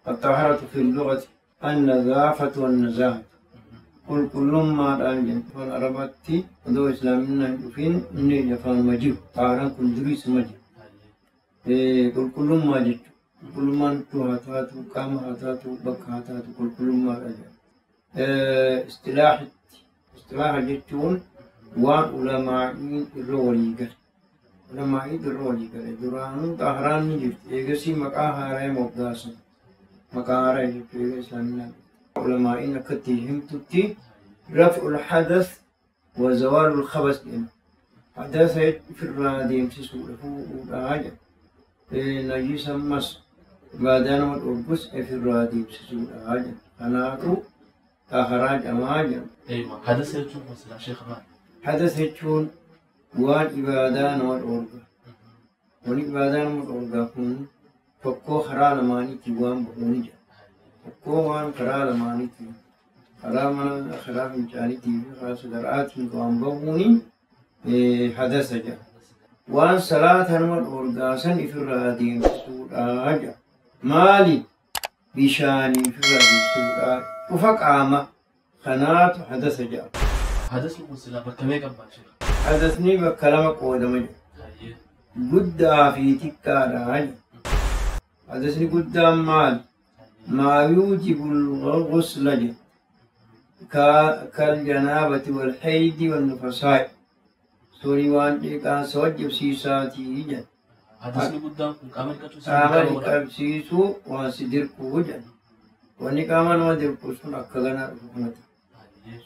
الطهارة في اللغة النظافة والنزاهة. Qulqullummaadhaan jenna. Afaan Arabaatti odoo Islaaminaa hin dhufin inni afaanuma jiru. Xaaraan kun duriisuma jiru. Qulqullummaa jechuudha. Qulqullummaan iddoo haa taatu, qaama haa taatu, bakka haa taatu qulqullummaadha jedha. Istilaahitti. Istilaaha jechuun waan ulamaa'iin irra walii gale. Ulamaa'iin irra walii gale. Duraanuu xaaraan ni jirti. Eegasii maqaa haaraa moggaasan. Maqaa haaraa jechuudha eega Islaaminaa. Ulamaa'iin akkatti himtutti رفع الحدث وزوال الخبث jedhama. Hadasa ofirraa deemsisuudha fuudhuudha jedha. Najisa ammas ibaadaa nama dhorgus ofirraa deemsisuudha jedha. Kanaatu xaharaa jedhamaa jedha. Eeywa. Hadasa jechuun kun silaa sheekh maali? Hadasa jechuun waan ibaadaa nama dhorga. Wanni ibaadaa nama dhorgaa kun tokkoo karaa lamaaniitiin waan bahuuni jedha. Tokkoo waan karaa lamaaniitiin karaa mana karaa fincaaniitii fi karaa sadaraatiin waan bahuuni hadasa jedha. Waan salaata nama dhorgaasan ifirraa deemsisuudha jedha. Maali? Bishaanii ifirraa deemsisuudha. Dhufa qaama kanaatu hadasa jedha. Hadasni kun silaa bakka meeqa ba'a sheekh? Hadasni bakka lama qoodama jedha. Guddaa fi xiqqaadha jedha. Hadasni guddaan maali? ما يوجب الغسل كالجنابة والحيض والنفساء. سوري وان كان سوجب سيساتي جن. Hadasni guddaan kun qaama dhiqachuu qaama dhiqabsiisuu waan si dirquu jedhan. Wanni qaama nama dirqu sun akka ganaa dhufu kanatti.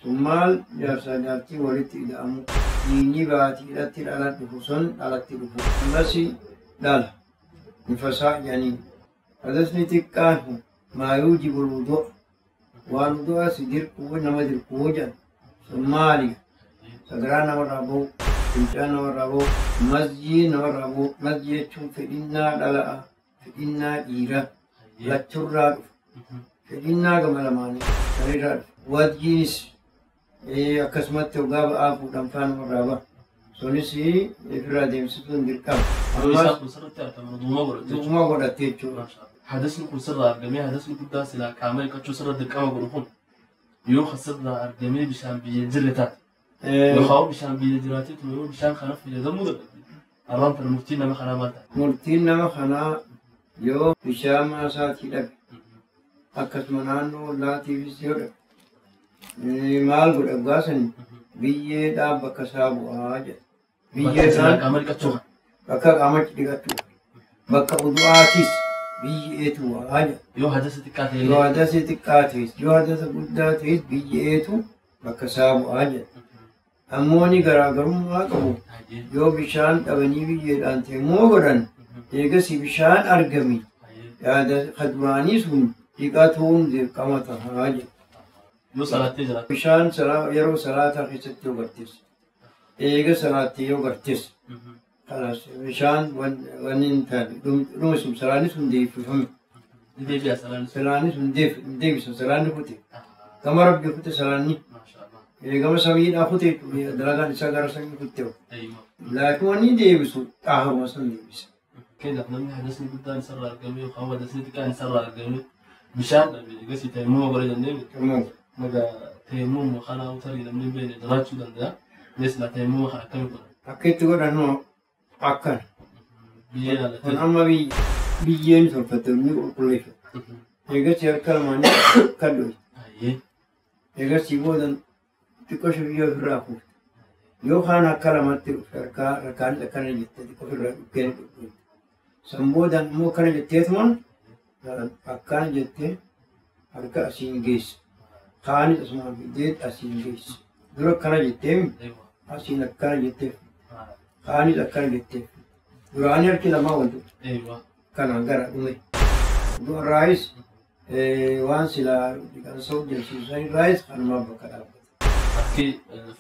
Sun maal jaarsaa jaartii walitti ida'amu. Dhiigni baatiidhatti dhala dhufu sun dhalatti dhufu. Ammas dhala. Nifasaa jedhanii. Hadasni xiqqaan kun ما يوجب الوضوء والوضوء سدركو نما dirquu jedhan. Sun maali? Sagaraa namarraa bahu, fincaan namarraa bahu, masjii namarraa bahu. Masjii jechuun fedhinnaa dhala'a, fedhinnaa dhiiraa lachurraa dhufu. Fedhinnaa gama lamaanii sanirraa dhufu. Wajjiinis akkasumatti hoggaa ba'aa fuudhan faa namarraa baha. Sunis ofirraa deemsisuun dirqama. Yoo isaan kun sirriitti argaman duuma godhate jechuudha. Duuma godhatte jechuudha. Hadasni kun sirraa argamee hadasni guddaan silaa qaama dhiqachuu sirra dirqama godhu kun yoo sirraa argamee bishaan biyya hin jirre taate yookaan bishaan biyya jiraatee ture yoo bishaan kana fayyadamuu dadhabde arraan tana murtiin nama kanaa maal ta'a? Murtiin nama kanaa yoo bishaan mana isaatii dhabe akkasuma naannoo ollaatiifis yoo dhabe maal godha gaasan biyyeedhaan bakka isaa bu'aa jedha. Biyyeedhaan qaama dhiqachuu kana. Bakka qaama dhiqachuu bakka udu'aatis biyyeetu bu'aa jedha. Yoo hadasa xiqqaa ta'e Yoo hadasa xiqqaa ta'es yoo hadasa guddaa ta'es biyyeetu bakka isaa bu'aa jedha. Ammoo ni garaagarummaa qabu. Yoo bishaan dhabanii biyyeedhaan ta'e godhan eegasi bishaan argame yaada duraanii sun dhiqatuun dirqama tahaa jedha. Yoo salaattee jiraatte. Bishaan yeroo salaataa keessatti yoo gartees eega salaattee yoo gartees kalaas bishaan wanni hin taane dhuma sun salaanni sun deebifame. Ni deebi'a salaanni sun. Salaanni sun deebisa salaanni kute. Gama rabbi kute salaanni. Gama samiidhaa kute dalagaan isaa gara samii kutte. Laakiin wanni deebisu xaahuma sun deebisa. Fakkeenyaaf namni hadasni guddaan isarraa argame yookaan hadasni xiqqaan isarraa argame bishaan dhabe egasii tayammuma godhe jennee naga tayammuma kana tarii namni hin beekne jiraachuu danda'a. Mee silaa tayammuma kana akkamiin godhan? Akka itti godhan hoo akkana. Biyyee ilaallattee. Kun amma biyyeen tolfatte inni qulqulleeffate. Eegasii harka lamaanii kan dhoyte. Eegasii booda xiqqoo biyyee ofirraa kuufte. Yookaan harka lamatti dhufe harkaanis akkana jettee xiqqoo ofirraa dhukkeen dhoyte. San boodaan immoo akkana jetteetuma akkana jettee harka asiin geesse. Kaanis asumaan fiddee asiin geesse. Dura akkana jettee asiin akkana jettee kaanis akkana jettee duraanii harki lamaa wal tuqe. Kanaan gara dhume. Durraayis waan silaa dhiqansa hojjechiisan irraayis kanumaaf bakka dhaabbata. Harki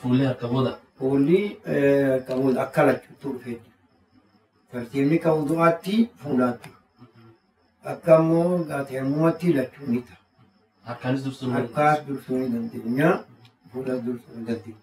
fuullee harka booda. Fuulli harka booda akka lachuutti dhufee jira. Tartiibni kan wudu'aatti fuulaatti. Akka immoo tayammumatti lachuu ni ta'a. Harkaanis dursuu ni Harkaas dursuu ni dandeenya. Fuulas dursuu ni dandeenya.